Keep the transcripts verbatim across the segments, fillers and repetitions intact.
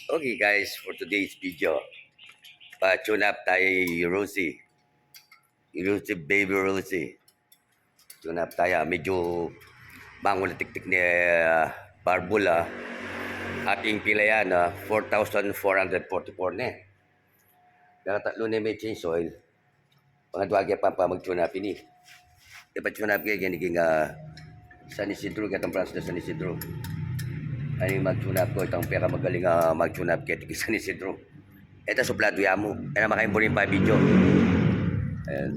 Okay guys, for today's video, pa-tune up tayo kay Rosie. Rosie, baby Rosie. Tune up tayo. Medyo mangulatiktik ne, ah, barbula. Ating pila yan, ah, four thousand four hundred forty-four ne. Nakatatlo ne, may change oil. Pangadwa ke pa, pa mag-tune up ini. E pa-tune up ke, keni king, ah, San Isidro, ketang branch na San Isidro. Ini mag-tune up ku, itang pekamagaling, ah, mag-tune up keti king San Isidro. Eta supladu ya mu. E na makaimburi pa video. Ayan.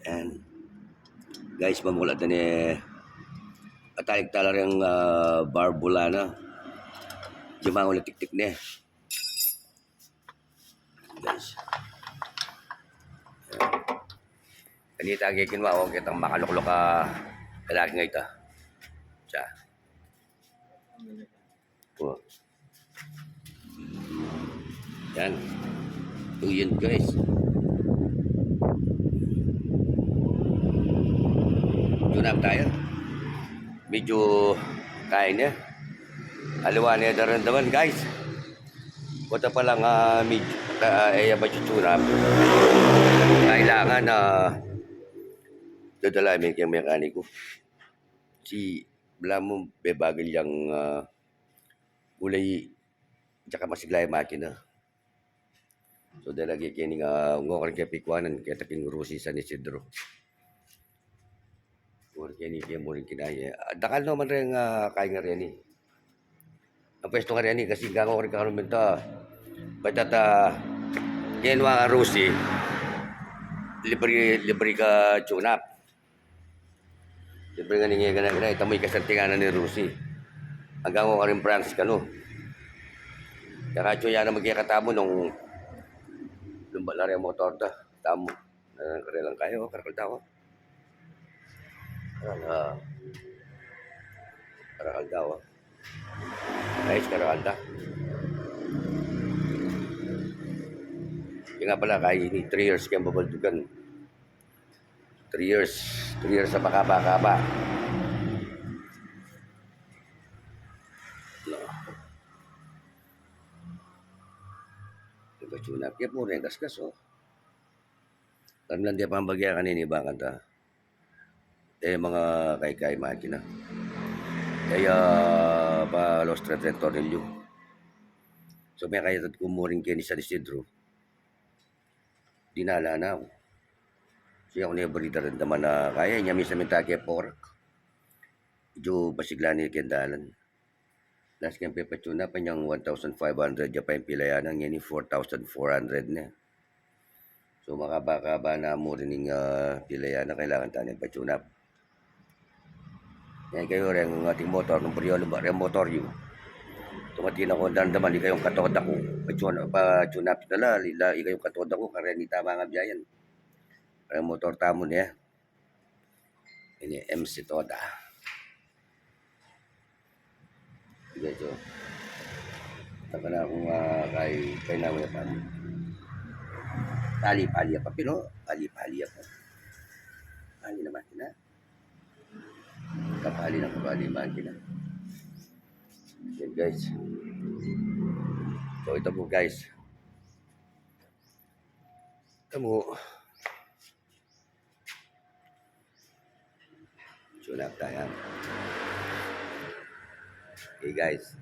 Ayan. Guys, mamula ta ne. Atalik tala reng, ah, barbula na. Di mangulatiktik ne. Guys. Ayan. Kanita, kinuha ku ketang makalukluk a lalaki nga ita. Siya. Oh. Yan. Two yan, guys. Tune up tayo. Medyo kaya ne. Aliwa ne daramdaman, guys. Kota pa lang, ah, medyo, ah, e ya pa tune up. Kailangan, ah, dadala mi keng mekaniko. Kasi balamu, bebagal yang, ah, ulay, tsaka masigla yang makina. So, dahil lagi keni nga, ngoko rin kaya pikuanan, keta king Rosie San Isidro. Ngoko rin keni, kaya mu rin kinaya. Ah, dakal no man rin, ah, kaya nga rin e. Ang pwesto nga rin e, kasi ngoko rin kanuminta. Pwede ta, kaya nga Rosie, libre, libre ka tune up. Siyempre nga, ninge ka na, ita mu ikasantinganan ni Rosie. Anggang ko karing branch kanu. Kaya katsu ya na magkikatamu nung lumbat la reng motor da. Tamu. Ah, karelang kayo, karakal da ku. Ah, karakal da ku. Ayos, karakal da. Yun nga pala, kaya ini three years keng babaldugan. Three years. Three years a makaba-kaba. No. Diba, tune up? Kaya puro yang gasgas, o. Alam lang, di pa bagya kanini, bakanta. E, mga kaikai makina. Kaya pa los tres tornilyo. So, mekayatad ku mu rin keni San Isidro. Dinala na ku. Siya ku ne bari daramdaman a kaya, inya minsan minta ke pork. Medyo masigla ne keng dalan. Las keng pepa-tune up, inyang one thousand five hundred ya pa ing pila ya na, ngeni four thousand four hundred ne. So, makaba-kaba na mu rin ing, ah, pila ya na, kailangan ta neng pa-tune up. Yan kayu, reng ating motor, nung buri yu, lumbat reng motor yu. Tumati na ku, daramdaman, ikayung katoda ku. Pa-tune, pa-tune up na la, la, ikayung katoda ku, kareni tama nga biayan. Reng motor tamu ne. Ini M C Toda. Sige, so. Taka na kung, ah, kay, kay na wala pa. Pali-pali apa, pino? Pali-pali apa. Pali na makina. Kapali na kapali makina. Yan, guys. So, ita mu, guys. Ita mu. Tune up tayo. Okay, guys.